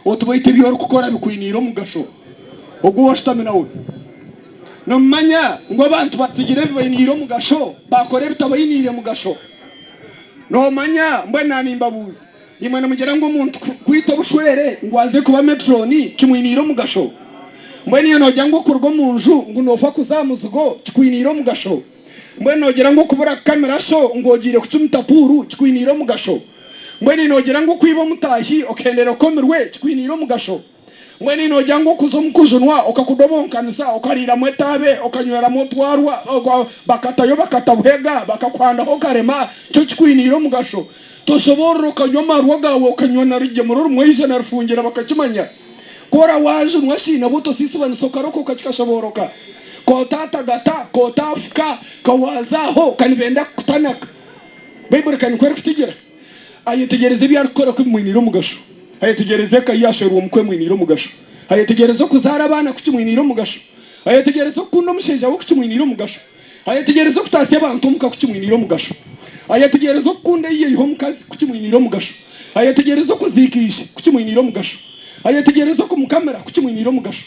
Oti baitu ebi orikukora bikwiniire omugasho ogu oshutami nawe? Nomumanya ngu abantu batsigire ebibainiire omugasho baakora ebitabainiire mugasho? Nomanya? Mbwenu na nimbabuuza, imwe nimugira ngu omuntu kwita obushwere ngu aze kuba metroni kimwiniire omugasho? Mbwenu iwe nogira ngu okuruga omu nju ngu noofa kuza aha muzigo kikwiniire omugasho? Mbwenu noogira ngu okubura kukamira sho ngu ogiire kucumita puuru kikwiniire omugasho? Mbwenu noogira ngu okwiba omutaahi okahendera okomirwe kikwiniire omugasho? Mbwenu noogira ngu okuza omu kujunwa okakudobonkanisa okariiramu etaabe okanyweramu otwarwa bakatayo bakata buhega bakakuhandaho okarema kyo kikwiniire omugasho? Toshoboorora okanywa amarwa gaawe okanywa na rugyemura orumweija na rufungyera bakakimanya. Ku ora waajunwa shi nabwo tosiisibanisa okarokoka kikashobooroka? Ka otaatagata, ka otaafuka, ka waaza aho ka nibenda kukutanaka. Baiburi ka nikwo erikukigira. Ayetegyereza ebi arikukora ku bimwiniire omugasho. Ayetegyereza eka ei yaashwerwemu ku emwiniire omugasho. Ayetegyereza okuzaara abaana ku kimwiniire omugasho. Ayetegyereza okukunda omushaija we ku kimwiniire omugasho. Ayetegyereza okutaasya abantu omuka ku kimwiniire omugasho. Ayetegyereza okukunda ei yaiha omukazi ku kimwiniire omugasho. Ayetegyereza okuziika ishe ku kimwiniire omugasho. Ayetegyereza okumukamira ku kimwiniire omugasho.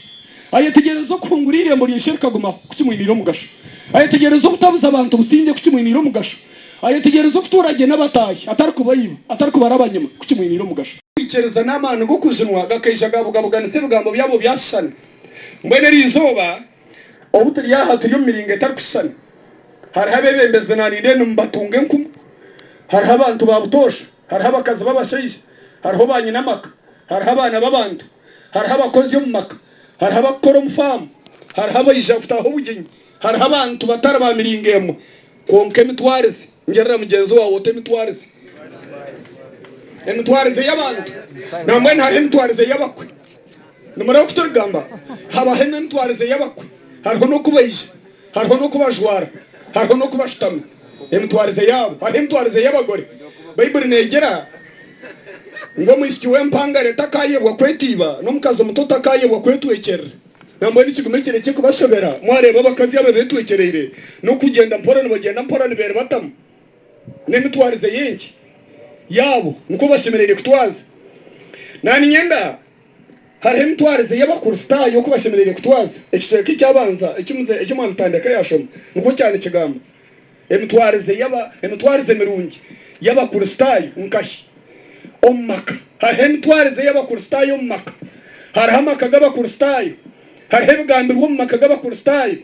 Ayetegyereza okuhungura eirembo rya ishe rikagumaho ku kimwiniire omugasho. Ayetegyereza obutabuza bantu busingye ku kimwiniire omugasho. Ayetegyereza okutuura gye n'abataahi atarikubaiba, atarikubaraba nyima ku kimwiniire omugasho. Okwikiriza n'amaani g'okujunwa gakaija gaabugabuganisa ebigambo byabo byashushana. Mbwenu eri izooba obu turi aha turi omu miringo etarikushushana. Hariho abeebembezi naanindeeba nimubatunga enkumu, hariho abantu ba butoosha, hariho abakazi b'abashaija, hariho baanyinamaka, hariho abaana b'abantu, hariho abakozi omu maka, hariho abakukora omu faamu, hariho abaija kutaaha obugyenyi, hariho abantu batari ba miringo emwe. Kwonka emitwarize, ngirira mugyenzi waawe oti emitwarize. Emitwarize y'abantu. Nambwenu hariho emitwarize y'abakwe. Nimureeba oku turikugamba? Habaho n'emitwarize y'abakwe. Hariho n'oku baija, hariho n'oku bajwara, hariho n'oku bashutama. Emitwarize yaabo. Hariho emitwarize y'abagore. Baibuli neegira ngu omwishiki w'empangare takaayebwa kwetiiba, n'omukazi muto takaayebwa kwetwekyerera. Nambwenu kigume kirekye kubashobera mwareeba abakazi aba betwekyereire n'okugyenda mpora nibagyenda mpora niberibatamu n'emitwarize y'enki yaabo nikwo bashemereire kutwaza. Naninyenda hariho emitwarize y'abakristaayo oku bashemereire kutwaza. Ekicweka ekyabanza eki Mwami Tandeka yashoma nikwo kyanikigamba emitwarize y'aba emitwarize mirungi y'abakristaayo nkahi? Omu maka. Hariho emitwarize y'Abakristaayo omu maka. Hariho amaka g'Abakristaayo. Hariho ebigambirwe omu maka g'Abakristaayo.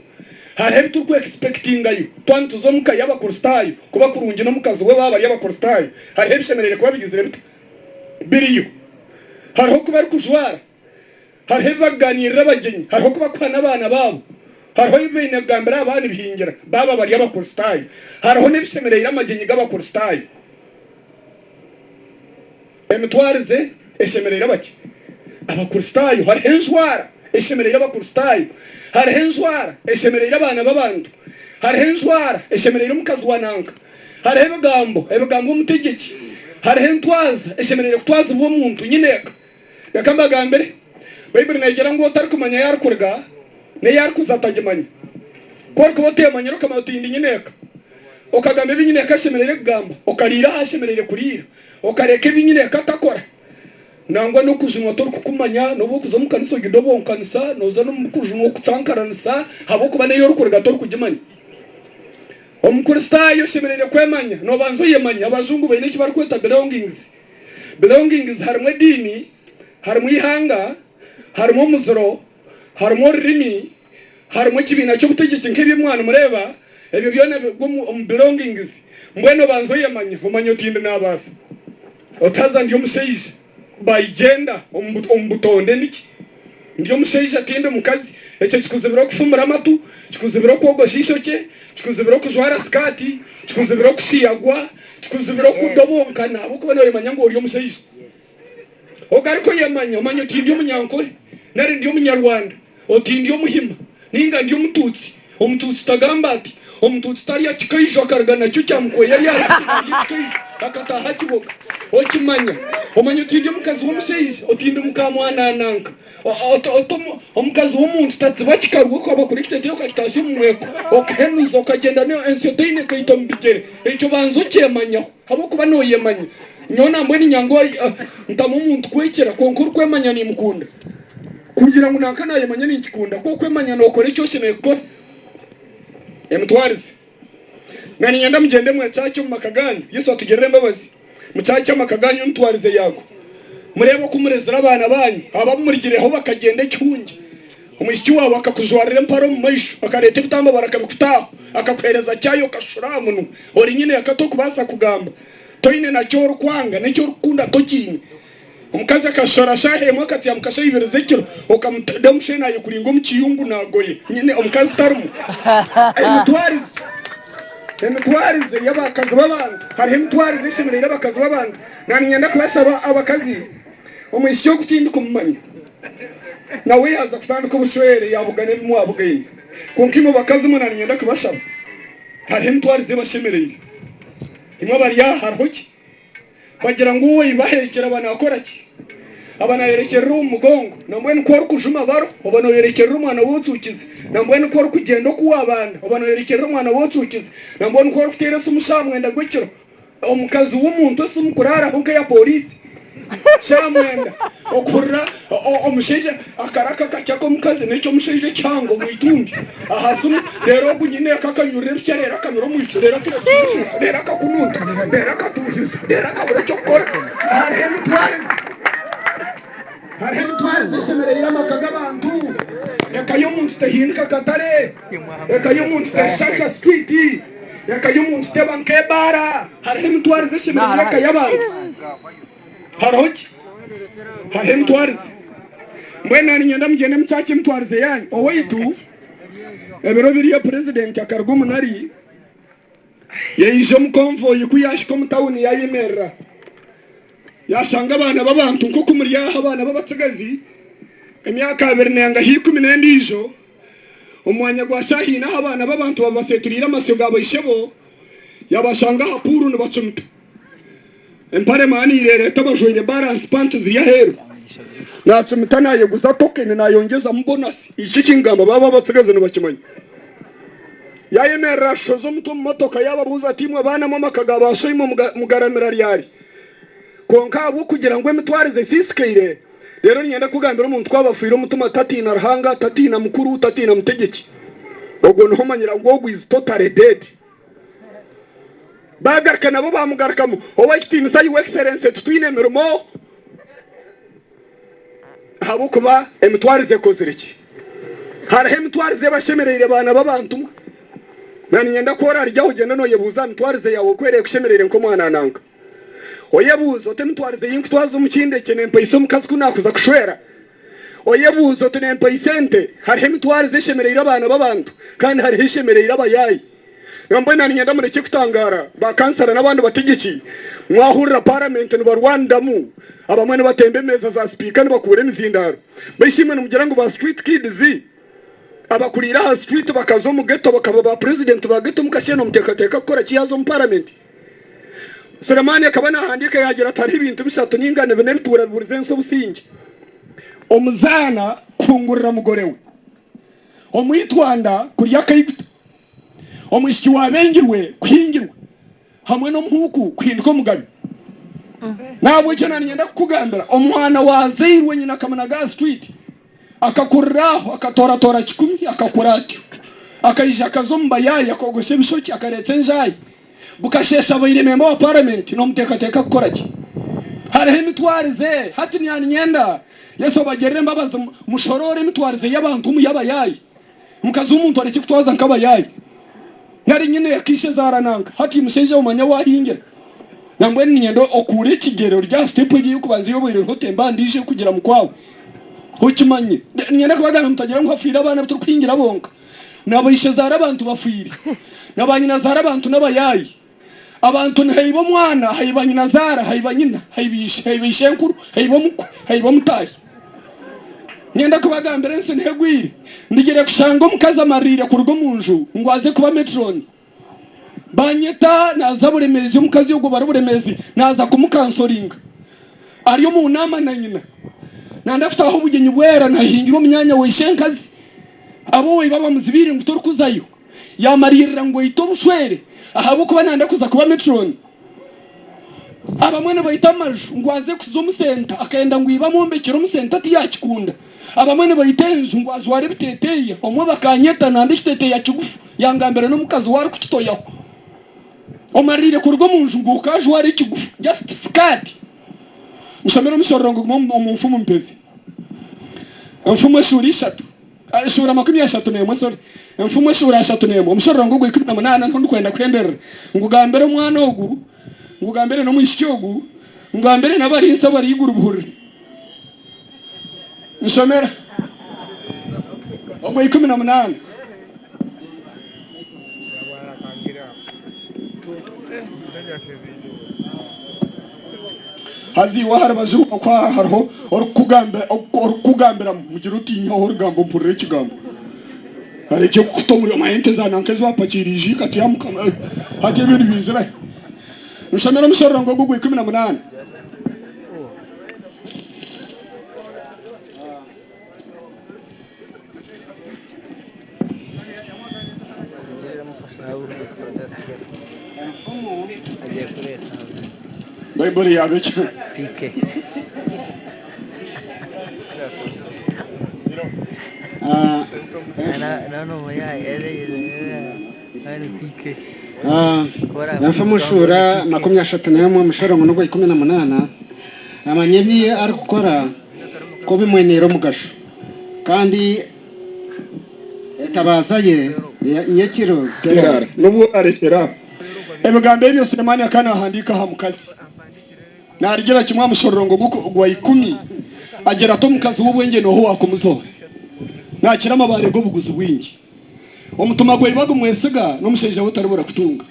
Hariho ebi turikwekisipekitingayo twaba nituza omu ka y'Abakristaayo kuba kurungi n'omukazi we baaba bari Abakristaayo. Hariho ebishemereire kuba bigizire bita? Biriyo. Hariho oku barikujwara. Hariho ebi barikugaaniirira abagyenyi. Hariho oku barikuhana abaana baabo. Hariho ebi baine kugambira abaana ebihingira baaba bari Abakristaayo. Hariho n'ebishemereire amagyenyi g'Abakristaayo. Emitwarize eshemereire abaki? Abakristaayo. Hariho enjwara eshemereire Abakristaayo. Hariho enjwara eshemereire abaana b'abantu. Hariho enjwara eshemereire omukazi wa nanka. Hariho ebigambo ebigambwa omutegyeki. Hariho entwaza eshemereire kutwazibwa omuntu nyineeka. Reka mbagambire, Baibuli neegira ngu otarikumanya ei arikuruga n'ei arikuza atagimanya. Ku orikuba oteemanyire okamanya oti ndi nyineeka, okagamba ebi nyineeka ashemereire kugamba, okariira ahu ashemereire kuriira, okareka ebi nyineeka atakora, nangwa n'okujunwa torikukumanya, n'obu orikuza omu kanisa ogidobonkanisa, nooza n'omu kujunwa okucankaranisa ahabw'okuba n'ei orikuruga torikugimanya. Omukristaayo oshemereire kwemanya, noobanza oyemanya. Abajungu baine eki barikweta belongings. Belongings harimu ediini, harimu eihanga, harimu omuziro, harimu orurimi, harimu ekibiina ky'obutegyeki nk'ebi ebi mwaba nimureeba, ebyo byona bigwa omu belongings. Mbwenu obanze oyemanye, omanye oti ndi naabaasa, oti haza ndi omushaija by gender, omu butonde ndi ki? Ndi omushaija tindi mukazi. Ekyo kikuzibira okufumura amatu, kikuzibira okwogosha eishokye, kikuzibira okujwara sikaati, kikuzibira okusiyagwa, kikuzibira okudobonkana ahabw'okuba nooyemanya ngu ori omushaija. Ogaruke oyemanye omanye oti ndi Omunyankore nari ndi Omunyarwanda, oti ndi Omuhima nainga ndi Omutuutsi. Omutuutsi tagamba ati, Omutuutsi tarya kikaijo akaruga nakyo kyamukweya ari aha kiti naarya ekikaijo akataaha akiboga. Okimanya omanya oti ndi omukazi w'omushaija, oti ndi mukaamwanananka. Oti omukazi w'omuntu tatsiba kikarwa okaba kuri ekiteteeyi okakitaasya omu mweko okahenuza okagyenda n'ensyo otaine nkaito omu bigyere. Ekyo banza okyemanyaho ahabw'okuba nooyemanya. Nyowe nambwenu niinyanga ntamu omuntu kwekira kwonka orikwemanya nimukunda. Kugira ngu nanka nayemanya ninkikunda ku okwemanya nokora eki oshemereire kukora. Emitwarize. Na niinyenda mugyende mwekyakye omu maka gaanyu. Yesu atugirire embabazi. Mukyakye amaka gaanyu emitwarize yaago. Mureebe oku murezire abaana baanyu. Abo abu murigireho bakagyenda ekihungi. Omwishiki waawe akakujwarira empare omu maisho, akareeta ebitambabara akabikutaho, akakuheereza chai okashura aha munwa. Ori nyine eka tokubaasa kugamba. Toine na ki orikwanga, n'eki orikukunda tokiine. Omukazi akashora shaaha emwe akatyamuka shaaha ibiri z'ekiro okamutada omusheenyi nayekuringa omu kiyungu nagoya. Nyine omukazi tarimu. Emitwarize Emitwarize y'abakazi b'abantu Hariho emitwarize eshemereire abakazi b'abantu. Naninyenda kubashaba abakazi, omwishiki ogu tindikumumanya. Nawe yaaza kutandika obushwere yaabugana ebi mwabugaine. Kwonka imwe bakazi mwe naaniinyenda kubashaba, hariho emitwarize ebashemereire. Imwe abari aha hariho ki? Bagira ngu ou iba aheekire aba naakora ki? Aba naayorekyerera omu mugongo. Nambwenu ku orikujuma baro, oba nooyorekyerera omwana w'ocuukize. Nambwenu ku orikugyenda oku waabanda, oba nooyorekyerera omwana w'ocuukize. Nambwenu ku orikuteera esimu shaaha mwenda gw'ekiro, Omukazi w'omuntu esimu kuraaraho nk'eya pooriisi shaaha mwenda okuhurira omushaija akaraka kakye ak'omukazi n'eky'omushaija ekihango omu itumbi aha simu reero ogu nyineeka akanyurura ebikye reero akamira omwitsyo reero akireka reero akakununta reero akatuuhiza reero akabura eky'okukora. Hariho emitwarize hariho emitwarize eshemereire amaka g'abantu. Eka y'omuntu tehinduka katare, eka y'omuntu teshasha sitwiti. Eka y'omuntu teba nk'ebaara. Hariho emitwarize eshemereire eka y'abantu. Hariho ki? Hariho emitwarize. Mbwenu naanye niinyenda mugyende mukyakye emitwarize yaanyu. Owaitu, ebiro biriyo purezidenti akaruga omu Nari, yaija omu konvoyi ku yaahika omu tawuni yaayemerera. Yaashanga abaana b'abantu nk'oku muri aha abaana b'abatsigazi, emyaka abiri nengaho ikumi n'endiijo. Omu mwanya gwa shaaha ina ahu abaana b'abantu baba baseeturiire amasyo ga baishebo, yaabashanga aha puuru nibacumita. Empare maani ireereeta bajwaire baransi panti ziri aheeru. Naacumita naayeguza tokeni naayongyezamu bonasi. Ekyo eki ngamba baaba abatsigazi nibakimanya. Yaayemerera ashoza omutwe omu motoka yaababuuza ati, Imwe baana mwe amaka ga baashoimwe mugaramira ryari? Kwonka ahabw'okugira ngu emitwarize esiisikaire, Reero niinyenda kukugambira omuntu ku aba afiire omutima tatiina Ruhanga, tatiina mukuru, tatiina mutegyeki. Ogwo niho omanyira ngu ogu is totally dead. Baagaruka nabo baamugarukamu, Ow'ekitiinisa Your Excellency titwine mirimo ahabw'okuba emitwarize ekozire ki? Hariho emitwarize ebashemereire baana b'abantu mwe. Na niinyenda ku oraarugye aho ogyende nooyebuuza aha mitwarize yaawe oku ereekushemereire nk'omwana nanka. Oyebuuze oti, Emitwarize ei nkutwaza omu kindi eki neempaisa omukazi ku naakuza kushwera? Oyebuuze oti, Neempaisa ente? Hariho emitwarize eshemereire abaana b'abantu kandi hariho eshemereire abayaayi. Nambwenu niinyenda murekye kutangaara baakansara n'abandi bategyeki mwahurira paramenti nibarwaniramu, abamwe nibatemba emeeza za sipiika nibakuura emizindaaro. Beitu imwe nimugira ngu ba street kids abakuriire aha street bakaza omu ghetto bakaba ba purezidenti ba ghetto mukasheene omuteekateeka kukora ki yaaza omu paramenti? Sulemaani akaba naahandiika yaagira ati, Hariho ebintu bishatu nainga ni bina ebituura biburize ensi obusingye, omuzaana kuhungurira mugore we, omwitwanda kurya akaiguta, omwishiki waabengirwe kuhingirwa, hamwe n'omuhuuku kuhinduka omugabe. N'ahabw'ekyo naaniinyenda kukugambira, omwana waazairwe nyina akamunaga aha sitwiti, Akakurira aho, akatooratoora kikumi, akakura atyo. Akaija akaza omu bayaayi, akoogosha ebishokye, akareetsa enjaayi. Bukasheesha abaire memba wa paramenti, noomuteekateeka kukora ki? Hariho emitwarize. Hati niinyenda Yesu abagirire embabazi, mushoroore emitwarize y'abantu omu y'abayaayi. Omukazi w'omuntu arekye kutwaza nk'abayaayi. Nari nyina akaishe zaara nanka. Hati mushaija omanya waahingira. Nambwenu niinyenda okuure ekigyere ori aha sitepu egyo ey'okubanza ei obaire oriho otembe aha ndiijo erikugira mukwawe. Okimanye. Niinyenda kubagambira mutagira ngu hafiire abaana abu turikuhingira bonka. Na baishezaara abantu bafiire. Na baanyinazaara abantu n'abayaayi. Abantu nihaiba omwana, haiba nyinazaara, haiba nyina, haiba ishe, haiba ishenkuru, haiba omukwe, haiba omutaahi. Niinyenda kubagambira ensi niho egwire. Ndigire kushanga omukazi amaririire kuruga omu nju ngu aze kuba metroni. Banyeta naaza Buremeezi, omukazi ogwo bari Buremeezi naaza kumukansoringa. Ari omu naama na nyina. Nanda kutaaha obugyenyi bwera nahingirwa omunyaanya wa ishenkazi. Ab'owaibo bamuzibiire ngu torikuzayo. Yaamariirira ngu aite obushwere ahabw'okuba nanda kuza kuba metroni. Abamwe nibaita amaju ngu aze kuza omu senta akenda ngu iba amwombekyere omu senta tiyakikunda. Abamwe nibaita enju ngu ajware ebiteteeya. Omwe bakanyeta nanda ekiteteeya kigufu yangambira n'omukazi we arikukitoyaho. Omaririire kuruga omu nju ngu okajwara ekigufu just skirt. Nshomere omushororongo gumwe omu nfumu mpeze. Enfumu eshuura ishatu. Eshuura 31, sorry. Enfumu eshuura 31, omushororongo ogwa 18 niho ndikwenda kuhenderera. Ngugambire omwana ogu, ngugambire n'omwishiki ogu, ngugambire n'abari nsi abari eiguru buhurire. Nshomera ogwa 18. Haza iwe aha rubaju rwawe ku haba hariho orikukugambiramu, mugire oti, Nyihaho orugambo mpurire ekigambo. Arekye kukuta omuri omanye ente za nanka ezi wapakiire ija ikati ya mukama. Hati ebyo nibiizira hi? Nshomera omushororongo ogu ogwa 18. Baibuli yaaba eki? Enfumu shuura 31 omushororongo n'ogwa 18, Amanya ebi arikukora ku bimwiniire omugasho, kandi etabaaza ye nyekiro teraara. N'obu orarekyera aho, ebigambo ebyo Sulemaani akaba naahandiika aha mukazi. Naarigira kimwe aha mushororongo gwa ikumi, agira ati, Omukazi w'obwengye n'oha owaakumuzoora? Naakira amabaare g'obuguzi bwingi. Omutima gwa iba gumwesiga, n'omushaija we taribura kutunga.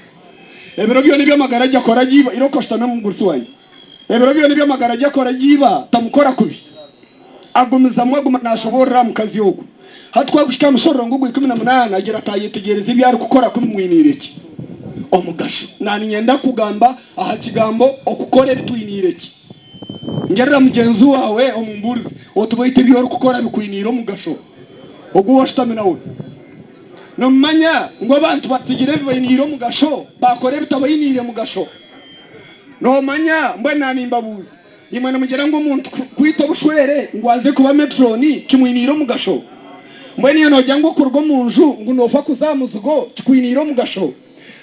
Ebiro byona ebi amagara ge akora gye iba, irooko oshutame mugurusi wangye. Ebiro byona ebi amagara ge akora gye iba tamukora kubi. Agumizamu aguma naashoboorora aha mukazi ogwo. Hati ku arikuhika aha mushororongo ogwa 18, agira ati, Ayetegyereza ebi arikukora ku bimwiniire ki? Omugasho. Naaniinyenda kugamba aha kigambo okukora ebitwiniire ki? Ngerera mugyenzi waawe omu mbuurizi oti, Baitu ebi orikukora bikwiniire omugasho? Ogwo ou oshutami nawe. Nomumanya ngu abantu batsigire ebibainiire omugasho baakora ebitabainiire mugasho? Noomanya? Mbwenu naanimbabuuza, imwe nimugira ngu omuntu kwita obushwere ngu aze kuba metroni kimwiniire omugasho? Mbwenu iwe noogira ngu okuruga omu nju ngu noofa kuza aha muzigo kikwiniire omugasho?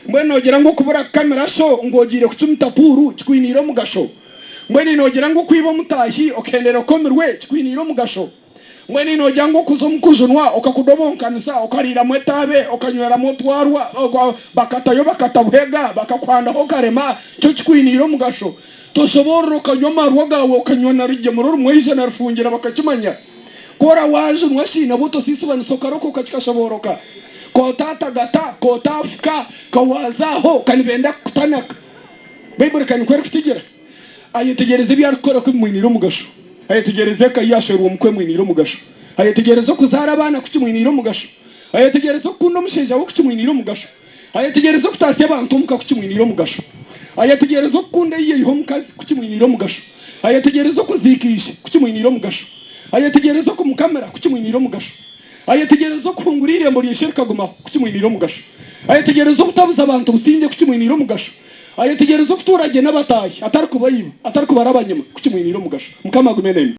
Mbwenu noogira ngu okubura kukamira sho ngu ogiire kucumita puuru kikwiniire omugasho? Mbwenu noogira ngu okwiba omutaahi okahendera okomirwe kikwiniire omugasho? Mbwenu noogira ngu okuza omu kujunwa okakudobonkanisa, okariiramu etaabe, okanyweramu otwarwa, bakatayo bakatabuhega, bakakuhandaho okarema, kyo kikwiniire omugasho? Toshoboorora okanywa amarwa gaawe okanywa na rugyemura orumweija na rufungira bakakimanya? Ku ora waajunwa shi nabwo tosiisibanisa okarokoka kikashobooroka? Ka otaatagata, ka otaafuka, ka waaza aho, ka nibenda kukutanaka. Baiburi ka nikwo erikukigira. Ayetegyereza ebi arikukora ku bimwiniire omugasho. Ayetegyereza eka ei yaashwerwa omu ku emwiniire omugasho. Ayetegyereza okuzaara abaana ku kimwiniire omugasho. Ayetegyereza okukunda omushaija we ku kimwiniire omugasho. Ayetegyereza okutaasya abantu omuka ku kimwiniire omugasho. Ayetegyereza okukunda ei yaiha omukazi ku kimwiniire omugasho. Ayetegyereza okuziika ishe ku kimwiniire omugasho. Ayetegyereza okumukamira ku kimwiniire omugasho. Ayetegyereza okuhungura eirembo rya ishe rikagumaho ku kimwiniire omugasho. Ayetegyereza obutabuza bantu busingye ku kimwiniire omugasho. Ayetegyereza okutuura gye n'abataahi, atarikubaiba, atarikubaraba nyima, ku kimwiniire omugasho. Mukama agume naimwe.